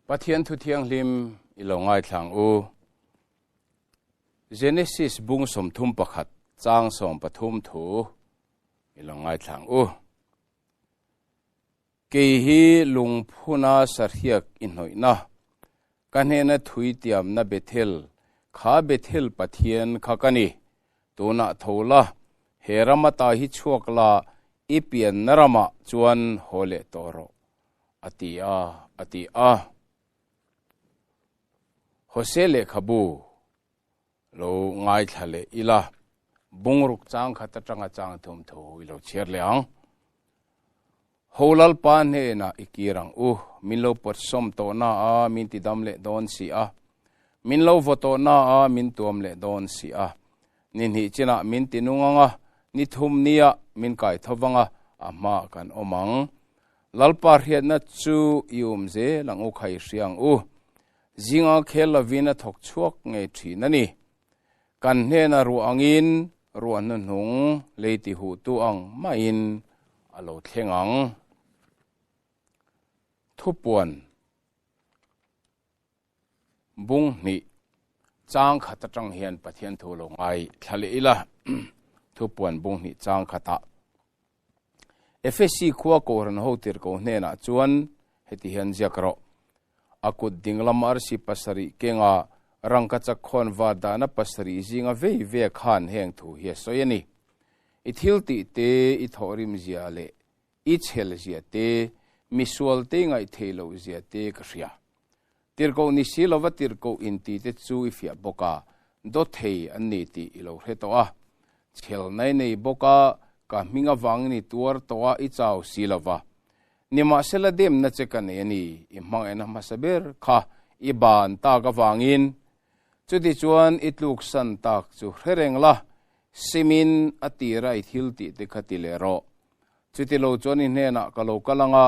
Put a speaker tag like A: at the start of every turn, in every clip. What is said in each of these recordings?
A: Pathian thu thianghlim i lo ngaithla ang u. Genesis bung 31 chang 13 thu i lo ngaithla ang u. Kei hi lungphuna sarhiak i hnawihna, ka hnena thui tiamna Bethel, kha Bethel Pathian kha ka ni. Tunah tho la, he ram ata hi chhuak la, i pianna ramah chuan haw leh tawh rawh. A ti a, a ti a. Hose lehkhabu lo ngaithla leh ila, bungruk chang khat atanga chang thum thu i lo chhiar leh ang. Ho Lalpa hnenah i kir ang u, min lo pawt sawm tawh na a, min ti dam leh dawn si a. Min lo vaw tawh na a, min tuam leh dawn si a. Ni hnih chinah min ti nung ang a, ni thum nia min kai tho vang a, a hmaah kan awm ang. Lalpa hriatna chu i um zel ang u khai hria ang u. Zinga khel lovin a thawk chhuak ngei thin a ni. Kan hnena ruah angin ruah hnuhnung lei ti huhtu ang maiin a lo thleng ang. Thupuan. Bung hnih chang khat atang hian Pathian thu lo ngai thla leh ila. Thupuan bung hnih chang khatah Efesi khua Kohhran ho tirhko hnenah chuan heti hian ziak rawh, A kut dinglam arsi pasarih kenga rangka chakhawn va dahna pasarih zinga vei ve khan heng thu hi a sawi a ni. I thil tih te, i thawhrim zia leh i chhel zia te, misual te i ngaihtheih loh zia te ka hria. Tirhkoh ni si lova tirhkoh inti te chu i fiah bawk a, dawthei an ni tih i lo hre tawh a. Chhelna i nei bawk a, ka hming avangin i tuar tawh a, i chau si lova. Nimahsela demna che ka nei a ni, i hmangaihna hmasa ber kha i ban tak avangin. Chutichuan i tluksan tak chu hre reng la, simin a tira i thil tih te kha ti leh rawh. Chuti lo chuan i hnenah ka lo kal ang a,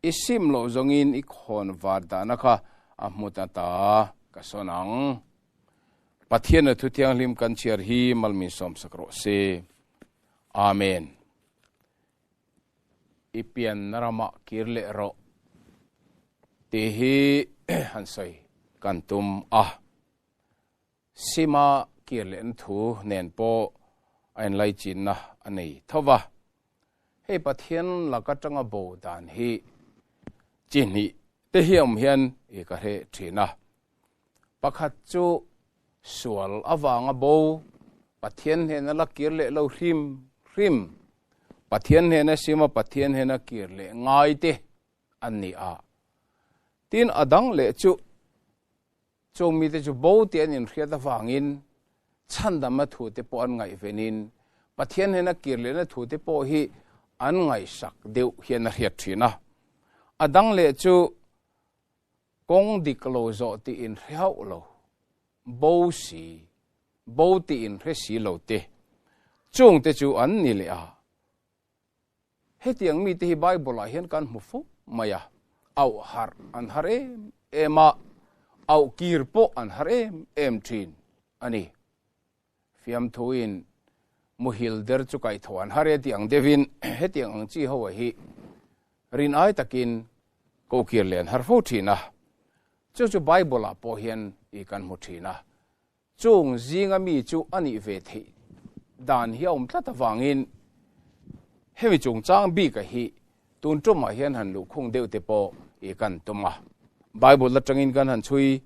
A: i sim loh zawngin i khawn var dahna kha a hmu ta ta ka sawn ang. Pathianna thu thianghlim kan chhiar hi malmin sawmsak rawh se. Amen. I pianna ramah kir leh rawh tih hi han sawi kan tum a. Sima kir lehna thu nen pawh a inlaichinna a nei tho va. Hei Pathian lak atanga bo dan hi chi hnih te hi awm hian i ka hre thin a. Pakhat chu sual avanga bo, Pathian hnena la kir leh lo hrim hrim, Pathian hnena sima Pathian hnena kir leh ngai te an ni a. Tin, a dang leh chu Chung mite chu bo tih an inhriat avangin chhandamna thute pawh an ngaihvenin Pathian hnena kir lehna thute pawh hi an ngaihsak deuh hian a hriat thin a. A dang leh chu kawng dik lo zawh tih inhre hauh lo, bo si, bo tih inhre si lo te, chungte chu an ni leh a. Hetiang mite hi Bible-ah hian kan hmu fo mai a, auh harh an har em em a, auh kir pawh an har em em thin a ni. Fiamthuin muhil der chu kaihthawh an har e tih ang deuhin hetiang ang chi ho hi rin ai takin ko kir leh an har fo thin a. Chu chu Bible-ah pawh hian i kan hmu thin a. Chung zinga mi chu a nih ve theih dan hi a awm tlat avangin hemi chungchang bika hi tun tumah hian han luhkhung deuh te pawh i kan tum a. Bible atangin kan han chhui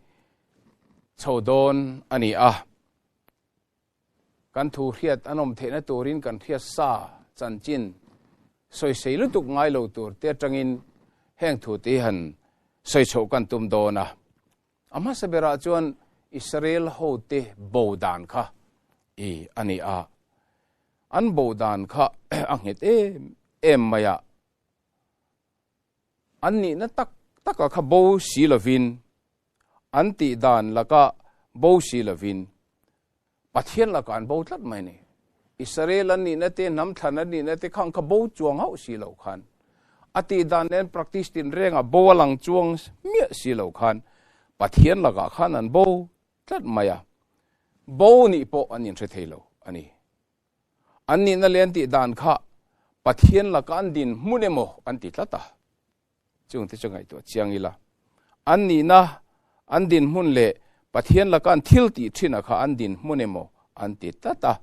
A: chho dawn a ni a. Kan thu hriat an awm theihna turin kan hriat sa chanchin sawisei lutuk ngai lo tur te atangin heng thu te hi han sawi chhoh kan tum dawn a. A hmasa berah chuan Israel hote bo dan kha i a ni a. An bo dan kha a nghet em em mai a. An nihna tak taka kha bo si lovin, an tih dan laka bo si lovin, Pathian lakah an bo tlat mai a ni. Israel an nihna te, hnam thlan an nihna te kha an kha bo chuang hauh si lo khan, a tih dan nen practice tin rengah bo a lang chuang miah si lo khan Pathian lakah khan an bo tlat mai a. Bo nih pawh an inhre thei lo a ni. An nihna leh an tih dan kha Pathian lakah an din hmun emaw an ti tlat a. Chungte chu ngaihtuah chiang ila. An nihna, an dinhmun leh Pathian laka an thil tih thin a kha an dinhmun emaw an ti tlat a.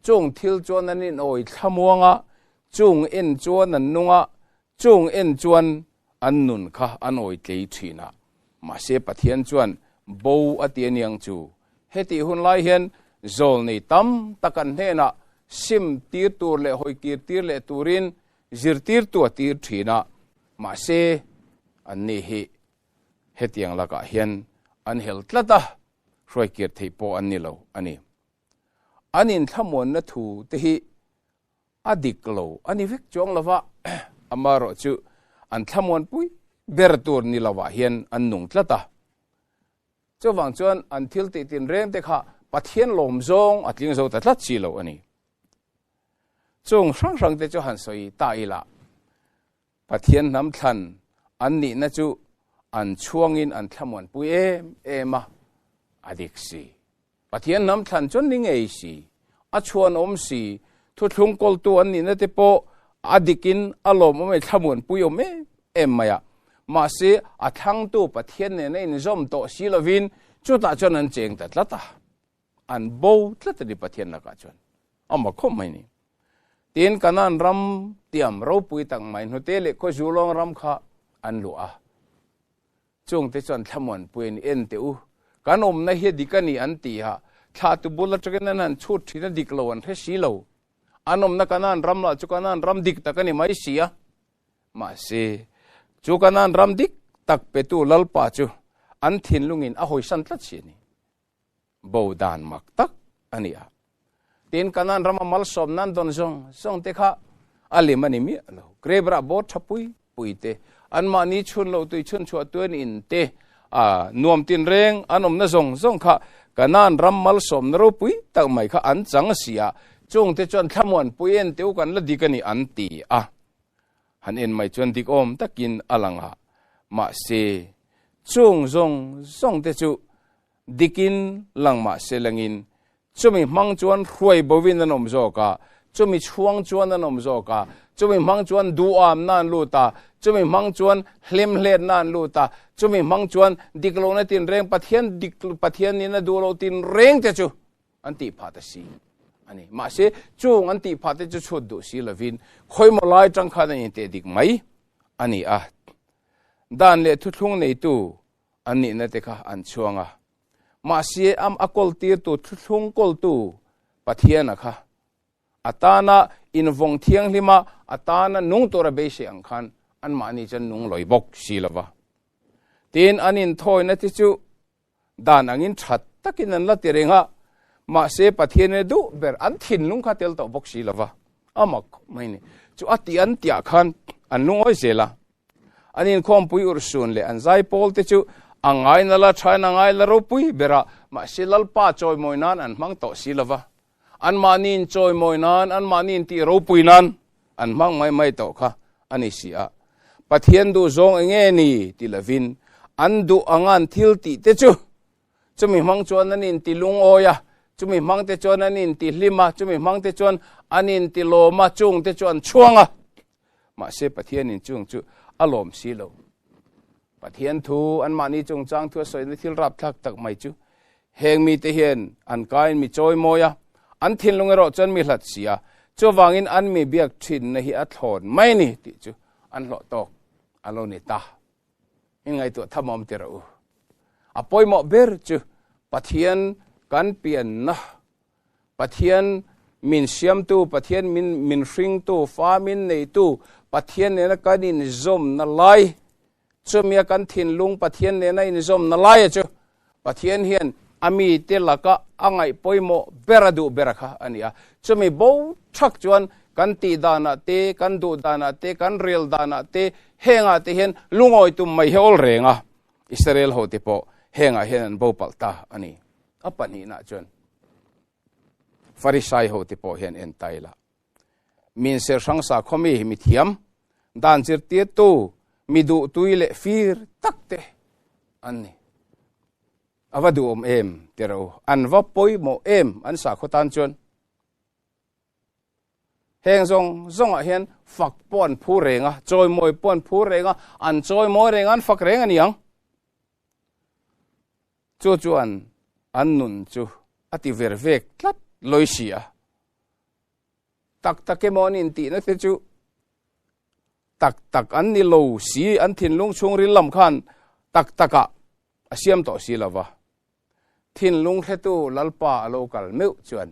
A: Chung thil chuan an inawi thlamuang a, chung en chuan an nung a, chung en chuan an nun kha an awi tlei thin a. Mahse Pathian chuan bo a ti aniang chu. Hetih hun lai hian zawlnei tam tak an hnenah sim tir tur leh hawi kir tir leh turin zirtirtu a tir thin a, mahse anni hi hetiang lakah hian an hel tlat a, hruai kir theih pawh an ni lo a ni. An inthlamuanna thu te hi a dik lo a ni vek chuang lo va, amaherawh chu an thlamuanpui ber tur ni lovah hian an nung tlat a. Chuvang chuan an thil tih tinreng te kha Pathian lawm zawng a tling zo ta tlat si lo a ni. Chung hrang hrang te chu han sawi ta ila, Pathian hnam thlan an nihna chu an chhuangin an thlamuanpui em em a, a dik si. Pathian hnam thlan chuan ni ngei si, a chhuanawm si, thuthlung kawltu an nihna te pawh a dikin a lawmawm e, thlamuanpui awm em em mai a. Mahse, a thlangtu Pathian nena inzawm tawh si lovin chutah chuan an cheng ta tlat a. An bo tlat a ni Pathian lakah chuan. A mak khawp mai ni. Tin, Kanaan ram tiam ropui tak mai hnute leh khawzulawng ram kha an luah a. Chungte chuan thlamuanpui an en teh u, kan awmna hi a dik a ni an ti a, thlahtu bul atangin an han chhut thin a dik lo an hre si lo. An awmna Kanaan ram lah chu Kanaan ram dik tak a ni mai si a. Mahse, chu Kanaan ram dik tak petu Lalpa chu an thinlungin a hawisan tlat si a ni. Bo dan mak tak a ni a. Tin, Kanaan rama malsawm nan dawn zawng zawng te kha a lim a ni miah lo. Grape rah bawr tha pui pui te, anmahni chhun loh tui chhun chhuah tuan in te, a nuam tinreng an awmna zawng zawng kha Kanaan ram malsawmna ropui tak mai kha an chang a si a. Chung te chuan thlamuan pui en te u kan la dik a ni an ti a. Han en mai chuan dik awm takin a lang a. Mahse, chung zawng zawng te chu Dikin lang mah se langin chumi hmang chuan hruai bovin an awm zawk a, chumi chhuang chuan an awm zawk a, chumi hmang chuan duhamna an lut a, chumi hmang chuan hlimhletna an lut a, chumi hmang chuan dik lohna tinreng Pathian dik Pathian in a duh loh tinreng te chu an tih phah ta si a ni. Mahse, chung an tih phah te chu chhut duh si lovin khawimaw lai tang khan an inteh dik mai a ni a. Dan leh thuthlung neitu An nihna te kha an chhuang a. Mahse am a kawltirtu thuthlung kawltu Pathiana kha a tana invawng thianghlima a tana nung tura beisei ang khan anmahni chuan nung lawi bawk si lo va. Tin, an inthawina te chu dan angin tha takin an la ti reng a, mahse Pathianin a duh ber an thinlung kha tel tawh bawk si lo va. A mak khawp mai ni. Chu a tih an tiah khan an lungawi zel a. An inkhawmpui urhsun leh an zaipawl te chu a ngaina la thain a ngai la ropui ber a, mahse Lalpa chawimawi nan an hmang tawh si lo va. Anmahni inchawimawi nan, anmahni intih ropui nan an hmang mai mai tawh kha a ni si a. Pathian duhzawng eng nge ni ti lovin an duh anga an thil tih te chu chumi hmang chuan an inti lungawi a, chumi hmang te chuan an inti hlim a, chumi hmang te chuan an inti lawm a, chung te chu an chhuang a. Mahse Pathianin chung chu a lawm si lo. Pathian thu anmahni chungchang thu a sawina thil rapthlak tak mai chu heng mite hian an kain mi chawi mawi a, an thinlung erawh chuan mi hlat si a, chuvangin an mi biak thinna hi a thlawn mai ni tih chu an hlawh tawk a lo ni ta. In ngaihtuah tham awm ti rawh u. A pawimawh ber chu Pathian kan pianna Pathian min siamtu, Pathian min min hringtu, fa min neitu, Pathian nena kan inzawmna lai, chumia kan thinlung Pathian nena inzawmna laia chu Pathian hian a mite laka a ngaih pawimawh ber a duh ber kha a ni a. Chumi bo thak chuan kan tih danah te, kan duh danah te, kan rel danah te, hengah te hian lungawi tum mai hi awl reng a. Israel hote pawh hengah hian an bo palh ta a ni. A pahnihna chuan Farisai hote pawh hian en ta ila. Min ser hrang sa khawmi hi mi thiam, dan zirtirtu, mi duh tui leh fir tak te an ni. A va duhawm em ti ro, an va pawimawh em an sakhaw tan chuan. Heng zawng zawngah hian fak pawh an phu reng a, chawimawi pawh an phu reng a, an chawimawi reng a, an fak reng a ni ang. Chu chuan an nun chu a ti ver vek tlat lawi si a. Tak tak emaw an intihna te chu tak tak an ni lo si, an thinlung chhungril lam khan tak takah a siam tawh si lo va. Thinlung hretu Lalpa a lo kal meuh chuan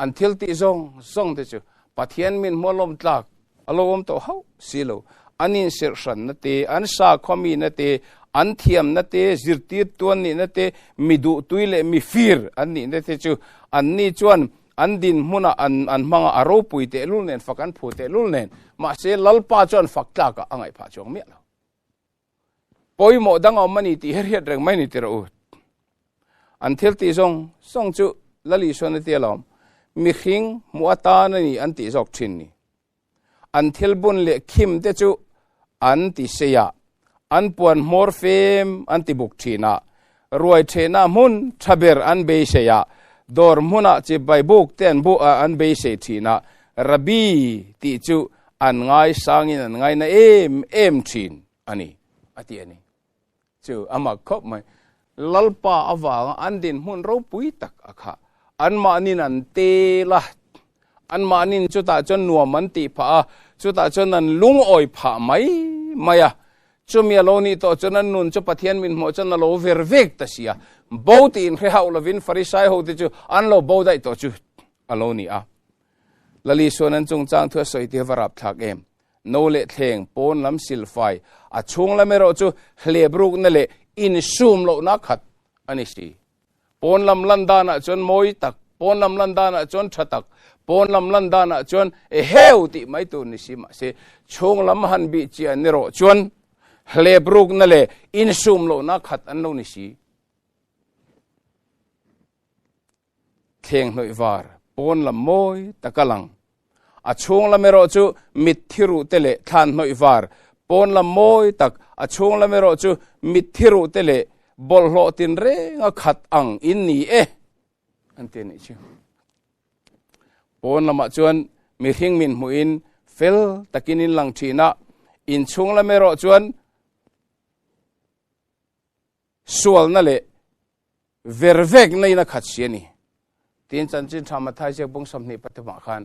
A: an thil tih zawng zawng te chu Pathian min hmualawm tlak a lo awm tawh hauh si lo. An inserhhranna te, an sakhawmina te, an thiamna te, zirtir tuan nihna te, mi duhtui leh mi fir an nihna te chu anni chuan an dinhmunah an an hmanga a ropui tehlul nen, fak an phu tehlul nen, mahse Lalpa chuan fak tlakah a ngaihphah chuang miah lo. Pawimawh dang a awm a ni tih hriat reng mai ni tirh u. An thil tih zawng zawng chu Lal Isuan a ti alawm, mihring hmuh atan a ni an tih zawk thin ni. An thil bun leh khim te chu an ti sei a, an puan hmawr fem an ti buk thin a, ruai thehna hmun tha ber an beisei a, dawr hmunah chibai buk te an bu an beisei thin a, Rabbi tih chu an ngaisangin an ngaina em em thin a ni, a ti a ni. Chu a mak khawp mai. Lalpa avanga an dinhmun ropui tak a khah. Anmahnin an tel a, anmahnin chutah chuan nuam an tih phah a, chutah chuan an lungawi phah mai mai a. Chumi a lo nih tawh chuan an nun chu Pathian min hmuh chuan a lo ver vek ta si a. Bo tih inhre hauh lovin Farisai hote chu an lo bo daih tawh chu a lo ni a. Lali suan an chungchang thu a sawi tih a va rapthlak em. No leh thleng pawn lam silfai, a chhung lam erawh chu hlep rukna leh insum lohna khat a ni si. Pawn lam lan danah chuan mawi tak, pawn lam lan danah chuan tha tak, pawn lam lan danah chuan e heu tih mai tur ni si mahse chhung lam han bih chian erawh chuan hlep rukna leh insum lohna khat an lo ni si. Thleng hnawih var pawn lam mawi tak a lang. A chhung lam erawh chu mitthi ruh te leh thlan hnawih var pawn lam mawi tak, a chhung lam erawh chu mitthi ruh te leh bawlhhlawh tinreng a khat ang in ni e, an ti a nih chu. Pawn lamah chuan mihring min hmuhin fel takin in lang thin a, inchhung lam erawh chuan sualna leh vervek nain a khat si a ni. Tin, chanchin tha Matthai ziak bung 23 ah khan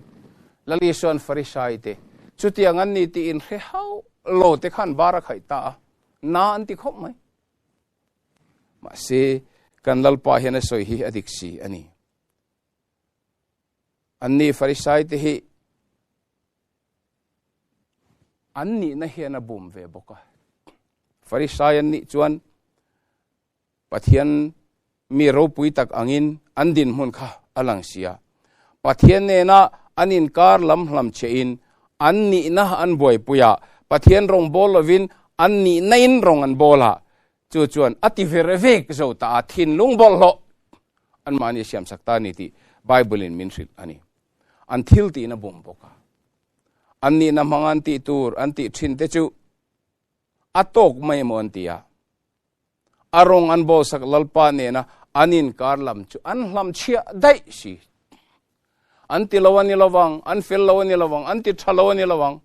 A: Lal Isua'n Farisai te chutiang an ni tih inhre hauh lo te khan bar a khaih ta a, na an ti khawp mai. Mahse, kan Lalpa hian a sawi hi a dik si a ni. Anni Farisai te hi an nihna hian a bum ve bawk a. Farisai an nih chuan Pathian mi ropui tak angin an dinhmun kha a lang si a. Pathian nena an inkar lam hlam chhein an nihna an buaipui a, Pathian rawng bawl lovin an nihnain rawng an bawl a, chu chuan a ti ver vek zo ta a, thinlung bawlhhlawh anmahni siamsak ta a ni tih Bible-in min hrilh a ni. An thil tihna bum bawk a. An nihna hmanga an tih tur an tih thin te chu a tawk mai emaw an ti a. A rawng an bawlsak Lalpa nena an inkar lam chu an hlam chhiah daih si. An ti lo a ni lovang, an fel lo a ni lovang, an ti tha lo a ni lovang.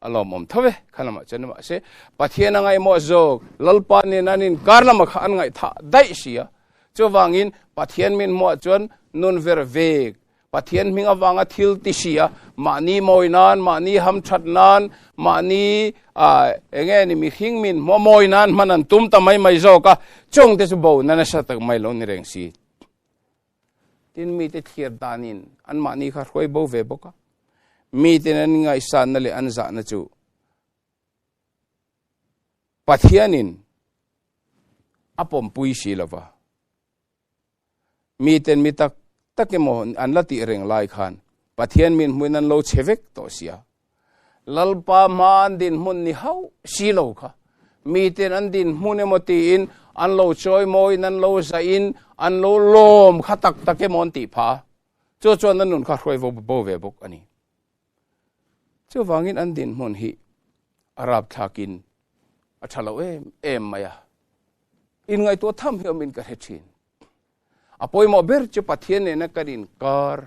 A: A lawmawm tho ve, kha lamah chuan mahse Pathian a ngaihmawh zawk Lalpa nena an inkar lamah kha an ngaihthah daih si a. Chuvangin Pathian min hmuah chuan nun ver vek Pathian hming avanga thil ti si a, mahni mawi nan, mahni hamthat nan, mahni enge ni mihring min hmuh mawi nan hman an tum ta mai mai zawk a, chung te chu bo na nasa tak mai lo ni reng si. Tin mite thlir danin an mahni kha hruai bo ve bawk a, miten an ngaihsanna leh an zahna chu Pathianin a pawmpui si lova. Miten mi tak tak emaw an la tih reng lai khan Pathian min hmuin an lo che vek tawh sia. Lalpa hma an dinhmun ni hauh si lo kha. Miten an dinhmun emaw tiin an lo chawimawiin an lo zahin an lo lawm kha tak tak emaw an tih phah a. Chu chuan an nun kha hruai bo ve bawk a ni. Chuvangin an dinhmun hi a rapthlakin a tha lo em em mai a. Inngaihtuah tham hi awmin ka hre thin. A pawimawh ber chu Pathian nena kan inkar,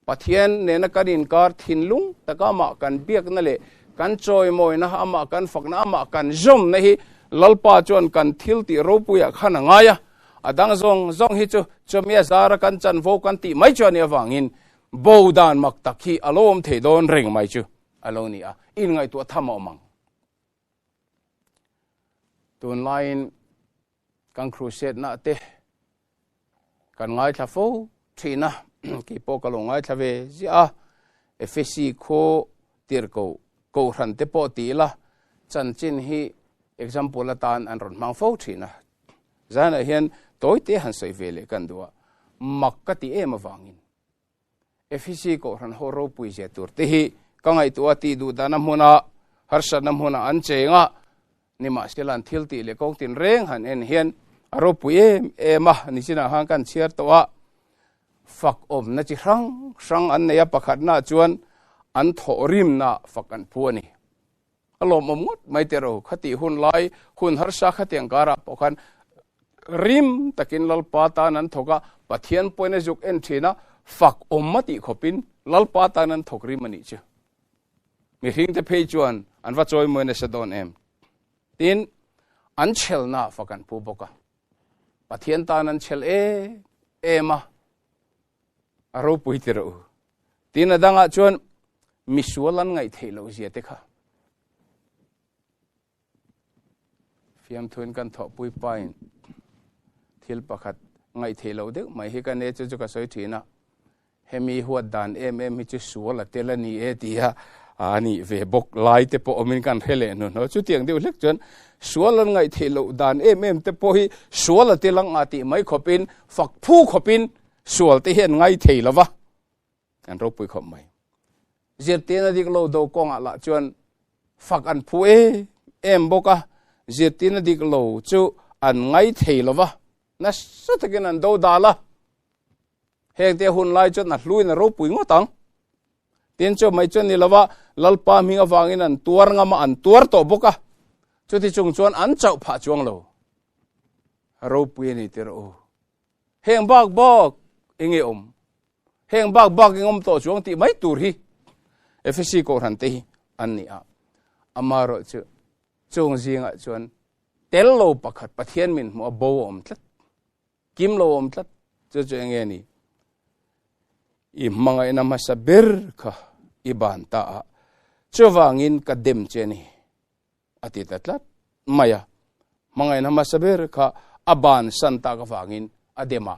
A: Pathian nena kan inkar thinlung taka amah kan biakna leh kan chawimawina, amah kan fakna, amah kan zawmna hi Lalpa chuan kan thil tih ropuiah khan a ngai a. A dang zawng zawng hi chu chumi a zara kan chanvo kan tih mai chu a nih avangin bo dan mak tak hi a lo awm thei dawn reng mai chu a lo ni a, inngaihtuah tham a awm ang. Tunlaiin kan crusade na te kan ngaithla fo thin a, keipawh ka lo ngaithla ve ziah a, Efesi khaw tirhkoh kohhran te pawh ti ila chanchin hi example atan an rawn hmang fo thin a, zanah hian tawi te han sawi ve leh kan duh a, mak ka ti em avangin. Efesi kohhran ho ropui zia tur te hi ka ngaihtuah a tih duh dana hmuna harsatna hmuna an cheng a, nimahsela an thil tih leh kawng tin reng han en hian a ropui em em a, nichinah khan kan chhiar tawh a, fak awmna chi hrang hrang an nei a, pakhatna chuan an thawhrimna fak an phu a ni. A lawmawm ngawt mai teh ro, khatih hun lai hun harsa khatiang karah pawh khan rim takin Lalpa tan an thawk a, Pathian pawhin a zuk en thin a, fak awm a tih khawpin Lalpa tan an thawk rim a nih chu. Mihringte phei chuan an va chawimawi nasa dawn em? Tin, an chhelna fak an phu bawk a, Pathian tan an chhel em em a, a ropui ti rawh u. Tin a dangah chuan misual an ngaih theih loh zia te kha. Fiamthuin kan thawhpui pain thil pakhat ngaih theih loh deuh mai hi ka ne chu chu ka sawi thin a. Hemi huat dan em em hi chu sual a tel a ni e tia a nih ve bawk lai te pawh awmin kan hre leh hnuhnawh. Chutiang deuh hlek chuan sual an ngaih theih loh dan em em te pawh hi sual a tel ang a tih mai khawpin fak phu khawpin sual te hi an ngai thei lo va, an ropui khawp mai. Zirtirna dik lo do kawngah lah chuan fak an phu em em bawk a, zirtirna dik lo chu an ngai thei lo va, nasa takin an do dal a. Heng te hun lai chuan a hluin a ropui ngawt ang. Tin chu mai chuan ni lova Lalpa hming avangin an tuar ngam a, an tuar tawh bawk a. Chuti chung chuan an chauh phah chuang lo. Ropui a ni tir u. Heng bak bak enge awm? Heng bak bak eng awm tawh chuang tih mai tur hi Efesi kohhran te hi an ni a. Amaherawh chu chung zingah chuan tel lo pakhat Pathian min hmuh a bo a awm tlat. Kim lo awm tlat chu chu enge ni? I hmangaihna hmasa ber kha i ban ta a, chuvangin ka dem che ni a ti ta tlat mai a. Hmangaihna hmasa ber kha a ban san tak avangin a dem a.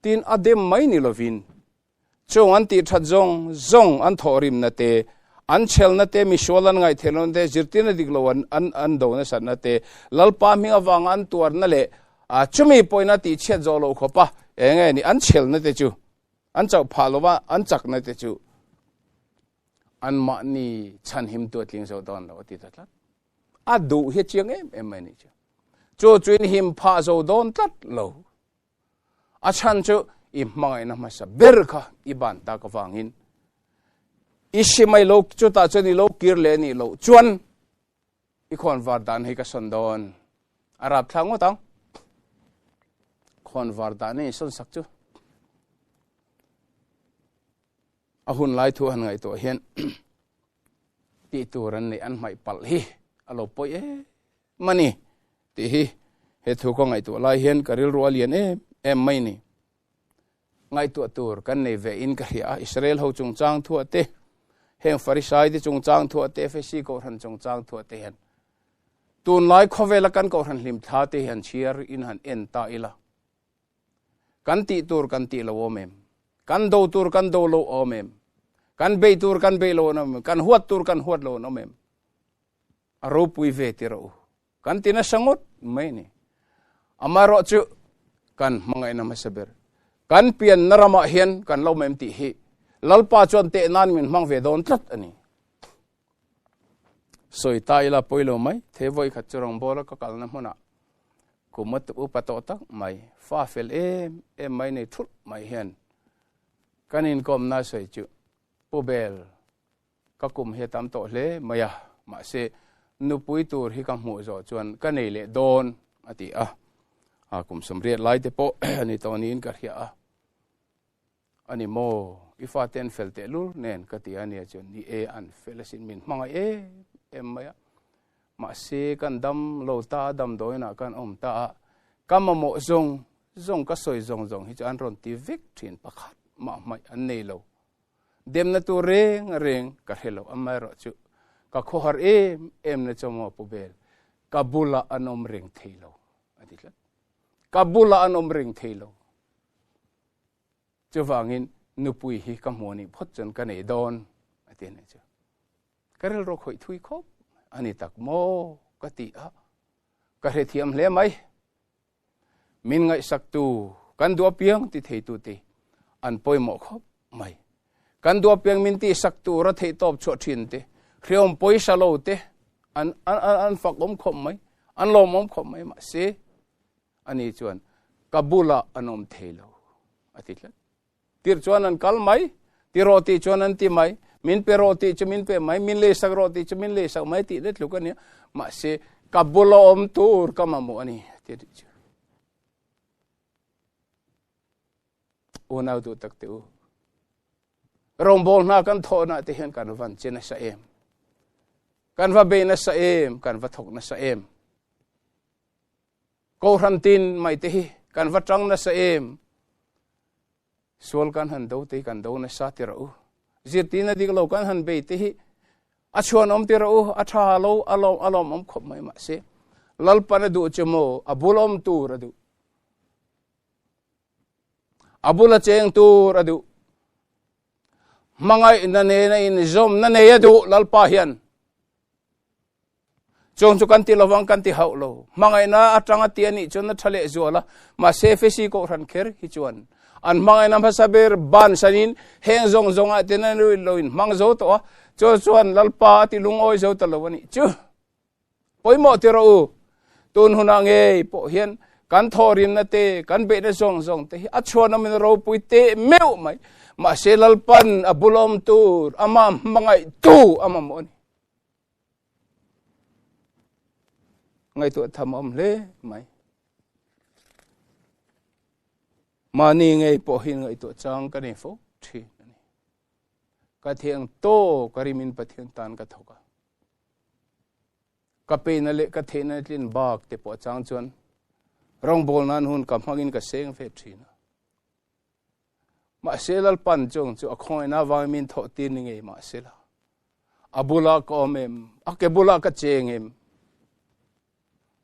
A: Tin, a dem mai ni lovin Chung an tih that zawng zawng an thawhrimna te, an chhelna te, misual an ngaihtheihlohna te, zirtirna dik lo an an an do nasatna te, Lalpa hming avanga an tuarna leh chumi pawhin a tihchhiat zawh loh khawpa eng nge ni an chhelna te chu, an chauh phah lova an chakna te chu anmahni chhanhim tu a tling zo dawn lo a ti ta tlat. A duh hi a chiang em em mai a nih chu. Chu chuin him phah zo dawn tlat lo. A chhan chu i hmangaihna hmasa ber kha i ban tak avangin i simai lo chutah chuan i lo kir leh nih loh chuan i khawn var dan hi ka sawn dawn. A rap thlak ngawt ang. Khawn var dan hi sawn sak chu. A hun lai thu han ngaihtuah hian tih tur an neih an hmaih palh hi a lo pawi em a ni tih hi he thu ka ngaihtuah lai hian ka rilru a lian em em mai ni. Ngaihtuah tur kan nei ve in ka hria a, Israel ho chungchang thuah te, heng Farisai te chungchang thuah te, Efesi kohhran chungchang thuah te hian tunlai khawvela kan kohhran hlimthla te hian chhiar in han en ta ila. Kan tih tur kan tih lo awm em? Kan do tur kan do lo awm em? Kan bei tur kan bei lo awm em? Kan huat tur kan huat lo awm em? A ropui ve ti rawh u. Kan ti nasa ngawt mai ni. Amaherawh chu kan hmangaihna hmasa ber. Kan pianna ramah hian kan lo mem tih hi Lalpa chuan teh nan min hmang ve dawn tlat a ni. Sawi ta ila pawi lo mai, the vawi khat chu rawngbawla ka kalna hmunah kum a upa tawh tak mai, fa fel em em mai nei thulh mai hian kan inkawmna sawi chu Pu Bel ka kum hi a tam tawh hle mai a, mahse nupui tur hi ka hmuh zawh chuan ka nei leh dawn a ti a, a kum 80 lai te pawh a ni tawh niin ka hria a. A ni maw? I fate an fel teh lur nen ka ti a nia chuan ni e an fel asin min hmangaih em em mai a. Mahse kan dam lo ta a, damdawiinah kan awm ta a, ka mamawh zawng zawng ka sawi zawng zawng hi chu an rawn ti vek thin pakhat mah hmaih an nei lo. Demna tur reng reng ka hre lo amaherawh chu ka khawhar em em na chu maw Pu Bel ka bulah an awm reng thei lo a ti tlat. Ka bulah an awm reng thei lo. Chuvangin nupui hi ka hmuh nih phawt chuan ka nei dawn a ti a nih chu. Ka rilru khawih thui khawp a ni tak maw ka ti a, ka hrethiam hle mai. Min ngaihsaktu kan duh apiang ti theitu te an pawimawh khawp mai. Kan duh apiang min tihsak tura theihtawp chhuah thin te, hriawm pawisa lo te an an fak awm khawp mai, an lawmawm khawp mai mahse ani chuan ka bulah an awm thei lo a ti tlat. Tir chuan an kal mai, ti rawh tih chuan an ti mai, min pe rawh tih chu min pe mai, min leisak rawh tih chu min leisak mai tih let tluk a nia. Mahse, ka bula awm tur ka mamawh a ni ti a tih chu. Unau duh tak te u. Rawngbawl hna kan thawhna te hian kan van che nasa em. Kan va bei nasa em, kan va thawk nasa em. Kohhran tin mai te hi kan va tang nasa em. Sual kan han do te hi kan do nasa ti rawh u. Zirtirna dik lo kan han bei te hi a chhuan awm ti rawh u, a tha lo, a lawm a lawm awm khawp mai mahse Lalpan a duh che maw, a bul awm tur a duh. A bula cheng tur a duh. Hmangaihna nena inzawmna nei a duh Lalpa hian. Chung chu kan ti lovang kan ti hauh lo. Hmangaihna atanga ti a nih chuan a tha leh zual a, mahse Efesi kohhran kher hi chuan an hmangaihna hmasa ber bansanin heng zawng zawngah ten an lo in hmang zo tawh a, chu chuan Lalpa a ti lungawi zo ta lo a nih chu. Pawimawh ti rawh u, tun hunah ngei pawh hian kan thawhrimna te, kan beihna zawng zawng te hi a chhuanawmin a ropui teh meuh mai. Mahse Lalpan a bulawm tur, amah hmangaihtu a mamawh a ni. Ngaihtuah tham a awm hle mai. Mahni ngei pawh hi ngaihtuah chang ka nei fo thin a ni. Ka thiang tawk a rimin Pathian tan ka thawk a. Ka peina leh ka theihna tlin bak te pawh chang chuan rawngbawl nan hun ka hmangin ka seng ve thin a. Mahse Lalpan chung chu a khawngaihna avangin min thawh tir ni ngei mahsela a bulah ka awm em, a ke bulah ka cheng em,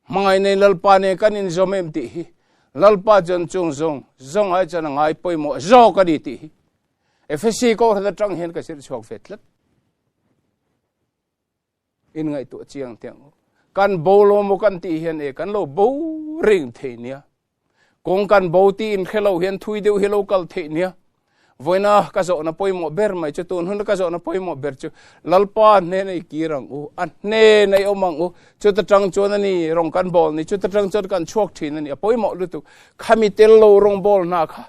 A: hmangaih nei Lalpa nen kan inzawm em tih hi Lalpa chuan chung zawng zawng ai chuan a ngai pawimawh zawk a ni tih hi Efesi kohhran atang hian ka zir chhuak ve tlat. In ngaihtuah chiang teh ang u. Kan bo lo maw kan tih hian e kan lo bo reng thei nia. Kawng kan bo tih in hre lo hian thui deuh hi lo kal theih nia. Vawiina ka zawhna pawimawh ber mai chu tun huna ka zawhna pawimawh ber chu Lalpa hnena i kir ang u, a hnena i awm ang u. Chuta tang chuan a ni rawng kan bawl ni, chuta tang chuan kan chhuak thin a ni. A pawimawh lutuk. Khami tel lo rawng bawl hna kha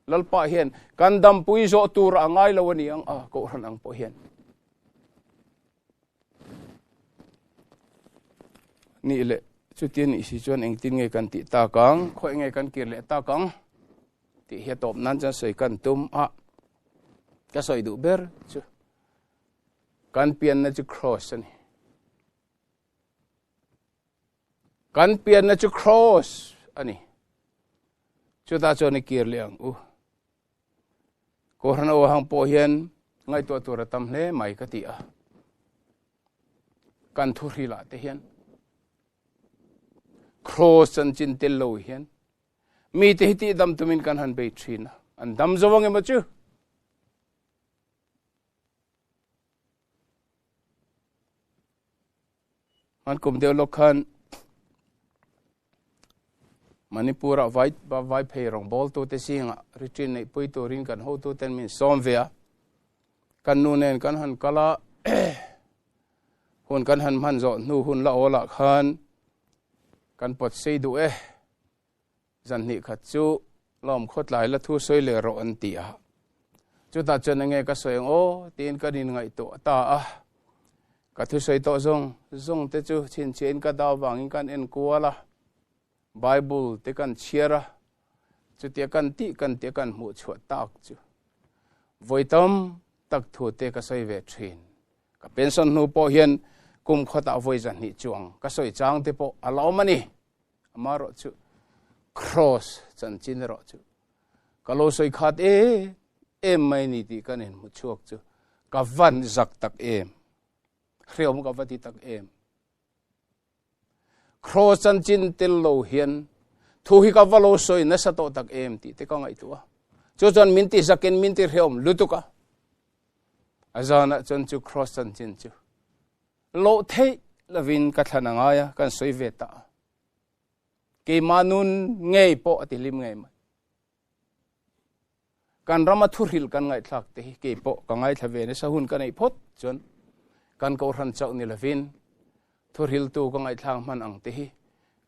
A: Lalpa hian kan dampui zawh tur a ngai lo a ni ang a, Kohhran ang pawh hian. Nih leh chutia nih si chuan engtin nge kan tih tak ang, khawi nge kan kir leh tak ang tih hi a tawp nan chuan sawi kan tum a, ka sawi duh ber chu kan pianna chu cross a ni. Kan pianna chu cross a ni. Chutah chuan i kir leh ang u. Kohhran aw hang pawh hian ngaihtuah tur a tam hle mai ka ti a. Kan thu hrilah te hian cross chanchin tel lo hian mi te hi tih dam tumin kan han bei thin a. An dam zo ang emaw chu? An kum deuh lawk khan Manipur-ah vai vai phei rawngbawltute zingah retreat neihpui turin kan hotuten min sawm ve a. Kan nu nen kan han kal a, hun kan han hman zawh hnu hun la awlah khan kan pawt sei duh e. Zan hnih khat chu lawm khawtlai la thu sawi leh rawh an ti a. Chutah chuan enge ka sawi ang aw tiin kan inngaihtuah ta a. Ka thusawi tawh zawng zawng te chu chhinchhiahin ka dau vangin kan en kual a, Bible te kan chhiar a, chutia kan tih kan tia kan hmuh chhuah tak chu vawi tam tak thu te ka sawi ve thin. Ka pension hnu pawh hian kum khawtah vawi zahnih chuang ka sawi chang te pawh a la awm a ni. Amaherawh chu. Cross chanchin erawh chu ka lo sawi khat em em mai ni tih kan inhmu chhuak chu ka van zak tak em, hreawm ka va ti tak em. Cross chanchin tel lo hian thu hi ka va lo sawi nasa tawh tak em tih te ka ngaihtuah a. Chu chuan min ti zakin min ti hreawm lutuk a. A zanah chuan chu cross chanchin chu loh theih lovin ka thlan a ngai a, kan sawi ve ta a. Keimah nun ngei pawh a ti hlim ngei mai. Kan rama thuhril kan ngaihthlak te hi kei pawh ka ngaithla ve nasa hun ka neih phawt chuan kan kohhran chauh ni lovin thuhriltu ka ngaihthlak hman ang te hi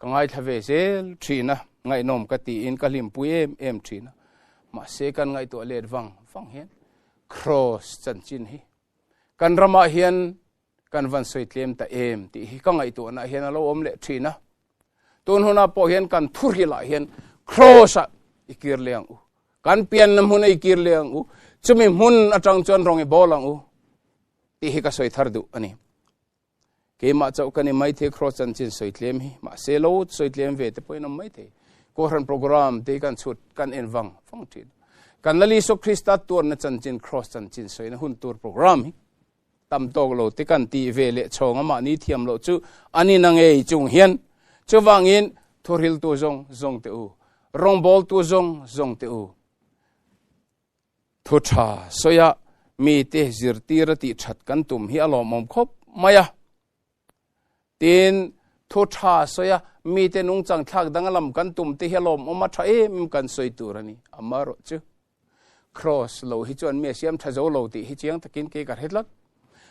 A: ka ngaithla ve zel thin a, ngaihnawm ka tiin ka hlimpui em em thin a. Mahse kan ngaihtuah let vang vang hian Kraws chanchin hi kan ramah hian kan van sawi tlem ta em tih hi ka ngaihtuahna hian a lo awm leh thin a. Tun hunah pawh hian kan thuhrilah hian Kraws-ah i kir leh ang u. Kan pianna hmunah i kir leh ang u. Chumi hmun atang chuan rawng i bawl ang u tih hi ka sawi thar duh a ni. Keimah chauh ka ni maithei Kraws chanchin sawi tlem hi, mahse lo sawi tlem ve te pawhin awm maithei. Kohhran program te hi kan chhut kan en vang vang thin. Kan Lal Isua Krista tuarna chanchin Kraws chanchin sawina hun tur program hi tam tawk lo te kan tih ve leh chhawng a mahni thiam loh chu a ni na ngei chung hian chuvangin thuhriltu zawng zawng te u, rawngbawltu zawng zawng te u, thu tha sawi a mite zirtir a tih that kan tum hi a lawmawm khawp mai a. Tin, thu tha sawi a mite nungchang thlak dang a lam kan tum te hi a lawmawm a tha em em kan sawi tur a ni. Amaherawhchu, Kraws lo hi chuan mi a siam tha zo lo tih hi chiang takin kei ka hre tlat.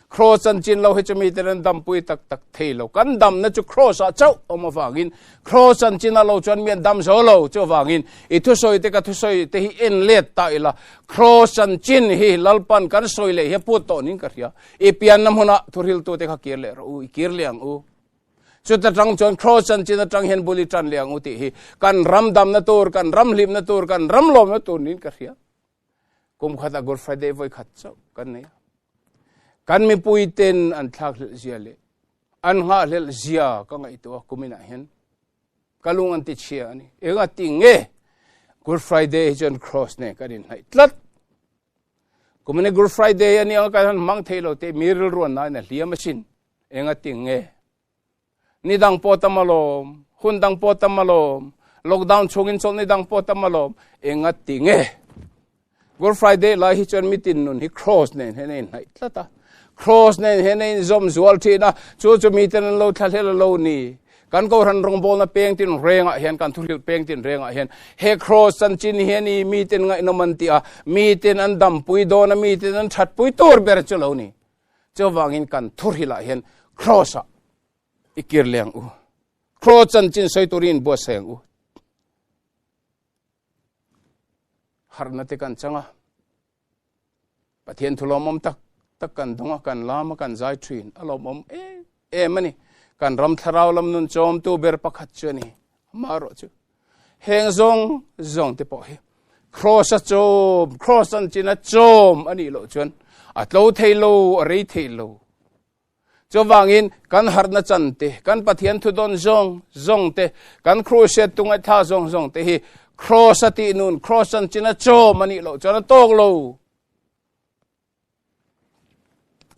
A: Kraws chanchin lo hi chu miten an dampui tak tak thei lo. Kan damna chu kraws ah chauh awm avangin kraws chanchin ah lo chuan mi an dam zo lo. Chuvangin i thusawi te ka thusawi te hi en let ta ila kraws chanchin hi Lalpan kan sawi leh hi a put tawh niin ka hria. I pianna hmunah thuhriltu te kha kir leh rawh u, i kir leh ang u. Chuta tang chuan Kraws chanchin atang hian bul i tan leh ang u tih hi kan ram damna tur, kan ram hlimna tur, kan ram lawmna tur niin ka hria. Kum khatah Good Friday vawi khat chauh kan nei a. Kan mipui ten an thlak hlelh zia leh an nghahhlelh zia ka ngaihtuah a kuminah hian ka lung an ti chhia a ni. Enga ti nge Good Friday hi chuan Kraws nen kan inhnaih tlat. Kumina Good Friday a nia kan han hmang thei lo te mi rilru an nain a hliam asin. Enga ting nge? Ni dang pawh tam alawm, hun dang pawh tam alawm, lockdown chhungin chawlh ni dang pawh tam alawm, enga ti nge? Good Friday lai hi chuan mitin nun hi cross nen hian a inhnaih tlat a, cross nen hian a inzawm zual thin a, chu chu miten an lo thlahlel a lo ni. Kan Kohhran rawngbawlna peng tin rengah hian, kan thuhrilh peng tin rengah hian he cross chanchin hian i miten ngaihnawm an ti a, miten an dampui dawn a, miten an thatpui tur ber chu lo ni. Chuvangin kan thuhrilh ah hian cross ah i kir leh ang u. Cross chanchin sawi turin inbuatsaih ang u. Harhna te kan chang a, Pathian thu lawmawm tak tak kan dawng a, kan lam a, kan zai thin a lawmawm em em a ni. Kan ram thlarau lam nun chawmtu ber pakhat chu a ni. Amaherawh chu heng zawng zawng te pawh hi cross a chawm, cross chanchin a chawm a nih loh chuan a tlo thei lo, a rei thei lo. Chuvangin kan harhna chan te, kan Pathian thu dawn zawng zawng te, kan crusade tu ngaihthla zawng zawng te hi cross a tih nun, cross chanchin a chawm a nih loh chuan a tawk lo.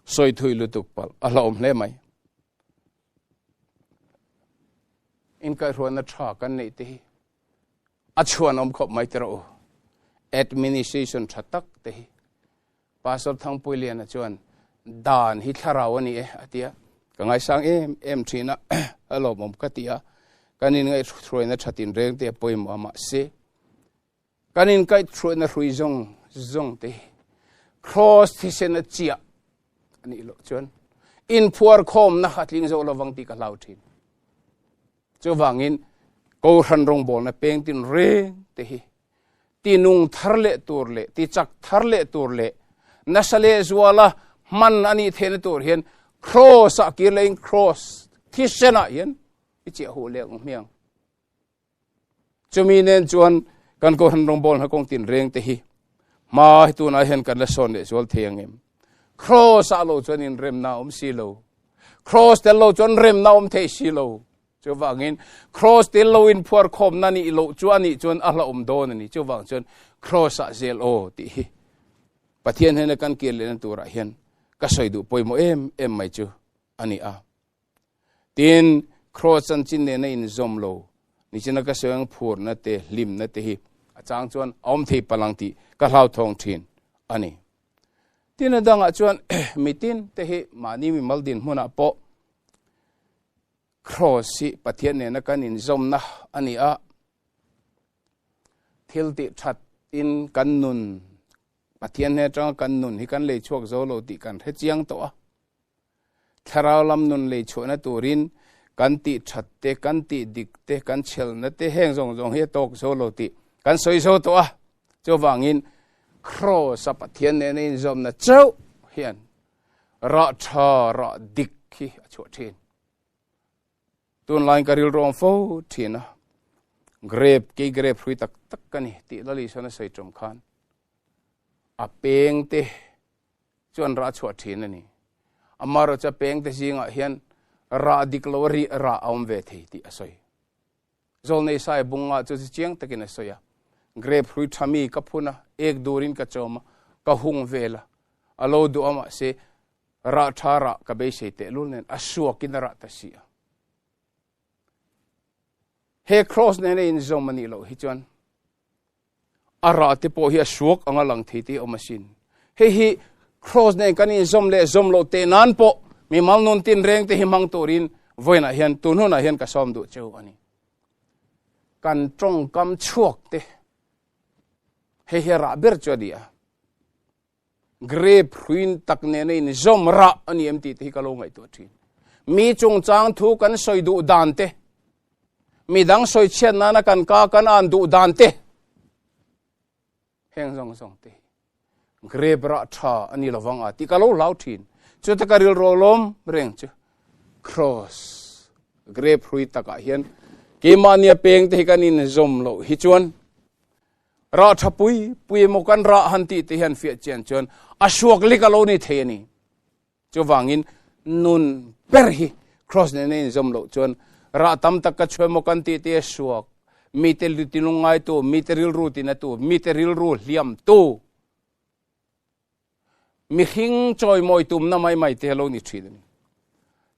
A: Sawi thui lutuk palh a hlauhawm hle mai. Inkaihhruaina tha kan neih te hi a chhuanawm khawp mai tiraw u. Administration tha tak te hi Pastor Thangpuiliana chuan dan hi thlarau a ni e a ti a, ka ngaisang em em thin a, a lawmawm ka ti a, kan inngaihhruaina tha tinreng te a pawimawh a mahse Kan inkaihhruaina hrui zawng zawng te hi Kraws thisen a chiah a nih loh chuan inphuar khawmna a tling zo lovang tih ka hlau thin. Chuvangin Kohhran rawngbawlna peng tin reng te hi tinung thar leh tur leh tichak thar leh tur leh nasa leh zuala hman a nih theihna tur hian Kraws ah kir lehin Kraws thisen ah hian i chiah huh leh ang hmiang. Chumi nen chuan kan Kohhran rawngbawl hna kawng tinreng te hi hma hi tunah hian kan la sawn leh zual thei ang em? Kraws ah lo chuan inremna a awm si lo. Kraws tel lo chuan remna a awm thei si lo. Chuvangin Cross tel lo in phuar khawmna nih loh chu a nih chuan a hlauhawm dawn a ni. Chuvang chuan Cross ah zel aw tih hi Pathian hnena kan kir lehna turah hian ka sawi duh pawimawh em em mai chu a ni a. Tin, Cross chanchin nena inzawm lo nichina ka sawi ang phurna te hlimna te hi a chang chuan a awm thei palang tih ka hlauthawng thin a ni. Tin a dangah chuan mitin te hi mahni mimal dinhmunah pawh Cross hi Pathian nena kan inzawmna a ni a, thil tih that in kan nun Pathian hnen atanga kan nun hi kan lei chhuak zo lo tih kan hre chiang tawh a. Thlarau lam nun lei chhuahna turin kan tih that te, kan tih dik te, kan chhelna te heng zawng zawng hi a tawk zo lo tih kan sawi zo tawh a. Chuvangin Cross a Pathian nena inzawmna chauh hian rah tha, rah dik hi a chhuah thin. Tunlaiin ka rilru awm fo thin a, grape, kei grape hrui tak tak ka ni tih Lali sawn a sawi tum khan a peng te chuan rah chhuah thin a ni. Amaherawhchu a peng te zingah hian rah dik lo a rih rah a awm ve thei tih a sawi. Zawlnei sai bunga chu chi chiang takin a sawi a, Grape hrui tha mi ka phun a, ek durin ka chawm a, ka hung vel a, a lo duh a mahse rah tha rah ka beisei tehlul nen a suakin a rah ta si a. He cross nena inzawm a nih loh hi chuan a rah te pawh hi a suak anga lang thei te awm asin. Hei hi cross nen kan inzawm leh zawm loh teh nan pawh mimal nun tin reng te hi hmang turin vawiinah hian tun hunah hian ka sawm duh cheu a ni. Kan tawngkam chhuak te hei hi a rah ber chu a ni a. Grape hruin tak nena inzawm rah a ni em tih te hi ka lo ngaihtuah thin. Mi chungchang thu kan sawi duh dan te, mi dang sawi chhiat nana kan ka kan an duh dan te, heng zawng zawng te hi grape rah tha a ni lovang a tih ka lo hlau thin. Chuta ka rilru lawm reng chu cross grape hrui takah hian keimahnia peng te hi kan inzawm loh hi chuan Rah tha pui pui emaw kan rah han tih te hian fiah chian chuan a suak lik a lo ni thei a ni. Chuvangin nun ber hi cross nena inzawm loh chuan rah tam tak ka chhuah emaw kan tih te a suak, mite tilungngai tu, mite rilru tina tu, mite rilru hliam tu, mihring chawimawi tumna mai mai te lo ni thin a ni.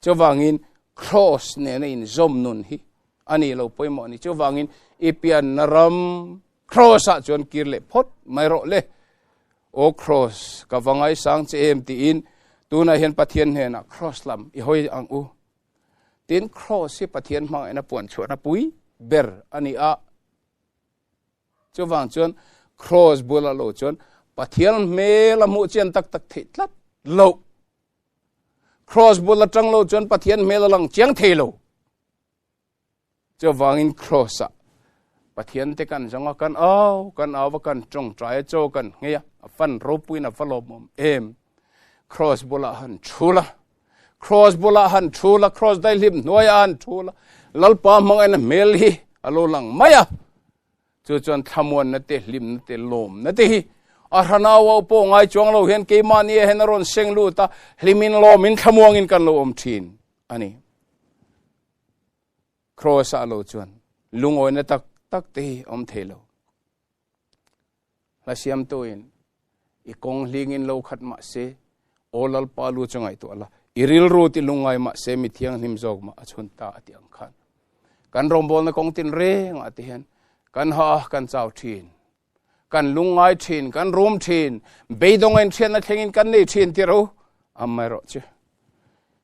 A: Chuvangin cross nena inzawm nun hi a ni lo pawimawh a ni. Chuvangin i pianna ram cross ah chuan kir leh phawt mai rawh le. Aw cross, ka va ngaisang che em tiin tunah hian Pathian hnenah cross lam i hawi ang u. Tin, cross hi Pathian hmangaihna puan chhuahna pui ber a ni a. Chuvang chuan cross bulah lo chuan Pathian hmel a hmuh chian tak tak theih tlat lo. Cross bul atang lo chuan Pathian hmel a lang chiang thei lo. Chuvangin cross ah Pathian te kan zawng a, kan au, kan au a, kan tawngtai a, chaw kan nghei a, a fan ropuiin a va lawmawm em. Cross bulah han thul a, Cross bulah han thul a, cross daihlim hnuaiah han thul a, Lalpa hmangaihna hmel hi a lo lang mai a. Chu chuan thlamuanna te, hlimna te, lawmna te hi a hranau au pawh ngai chuang lo hian keimahni ah hian a rawn seng lut a, hlimin lawmin thlamuangin kan lo awm thin a ni. Cross ah lo chuan lungawina tak tak te hi awm thei lo. Hla siamtuin i kawng hlingin lo khat mah se, aw Lalpa lu chu ngaihtuah la, i rilru ti lungngai mah se mi thianghlim zawk mah a chhun ta a ti ang khan. Kan rawngbawlna kawng tin rengah te hian kan ha a, kan chau thin, kan lungngai thin, kan rum thin, beidawng a inhriatna thlengin kan nei thin ti ro amaherawh chu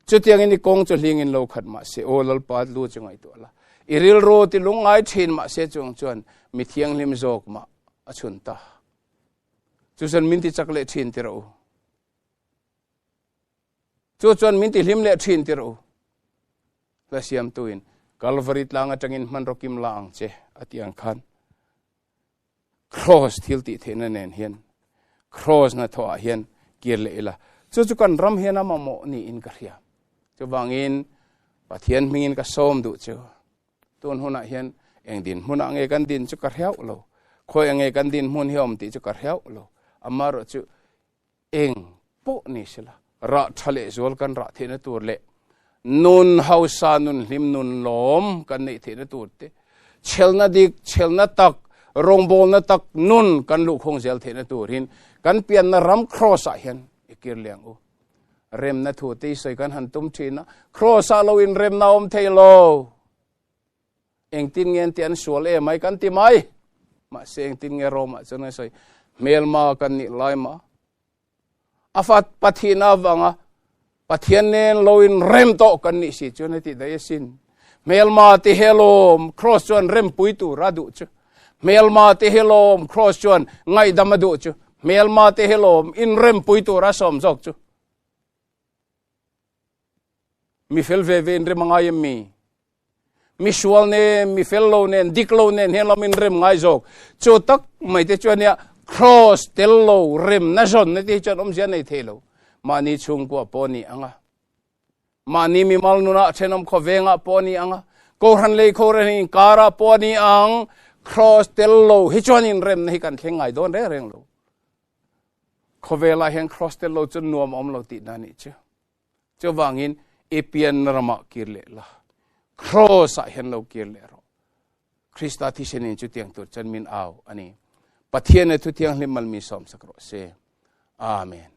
A: Chutiangin i kawng chu hlingin lo khat mah se, aw Lalpa lu chu ngaihtuah la. I rilru ti lungngai thin mah se chung chuan mi thianghlim zawk mah a chhun ta. Chu chuan min ti chak leh thin ti rawh u. Chu chuan min ti hlim leh thin ti rawh u. Hla siamtuin Kalvari tlang atangin hmanraw kim la ang che a ti ang khan Cross thil tih theihna nen hian Cross hnathawh ah hian kir leh ila chu chu kan ram hian a mamawh niin ka hria. Chuvangin Pathian hmingin ka sawm duh chu tun hunah hian eng dinhmunah nge kan din chu ka hriauh lo, khawi nge kan dinhmun hi a awm tih chu ka hriauh lo, amaherawh chu eng pawh ni sela rah tha leh zual kan rah theihna tur leh Nun hausa nun hlim nun lawm kan neih theihna tur te, chhelna dik, chhelna tak, rawngbawlna tak nun kan luhkhung zel theihna turin kan pianna ram Kraws ah hian i kir leh ang u. Remna thu te i sawi kan han tum thin a, Kraws ah lo inremna a awm thei lo. Engtin nge an ti an sual em ai kan ti mai. Mahse engtin nge Rome ah chuan an sawi hmelma kan nih lai mah a fat Pathina avanga Pathian nen lo in rem tawh kan nih si chuan heti daih asin. Hmelma ti helawm cross chuan rempui tur a duh chu. Hmelma ti helawm cross chuan ngaihdam a duh chu. Hmelma ti helawm in rempui tur a sawm zawk chu. Mi fel ve ve in rem a ngai em mi? Mi sual nen, mi fel lo nen, dik lo nen hian lam in rem ngai zawk. Chu tak mai te chuan nia cross tel lo rem na zawn na te hi chuan awmzia nei thei lo. Mahni chhungkua pawh ni anga. Mahni mimal nunah thenawm khawvengah pawh ni anga. Kohhran lei kohhran in karah pawh ni ang cross tel lo hi chuan in rem na hi kan thleng ngai dawn reng reng lo. Khawvelah hian cross tel lo chu nuam a awm lo tihna a nih chu. Chuvangin i pian ramah kir leh la, cross ah hian lo kir leh rawh. Krista thisenin chutiang tur chuan min au a ni. Pathian leh Thuthianghlim mal min sawmsak rawh se. Amen.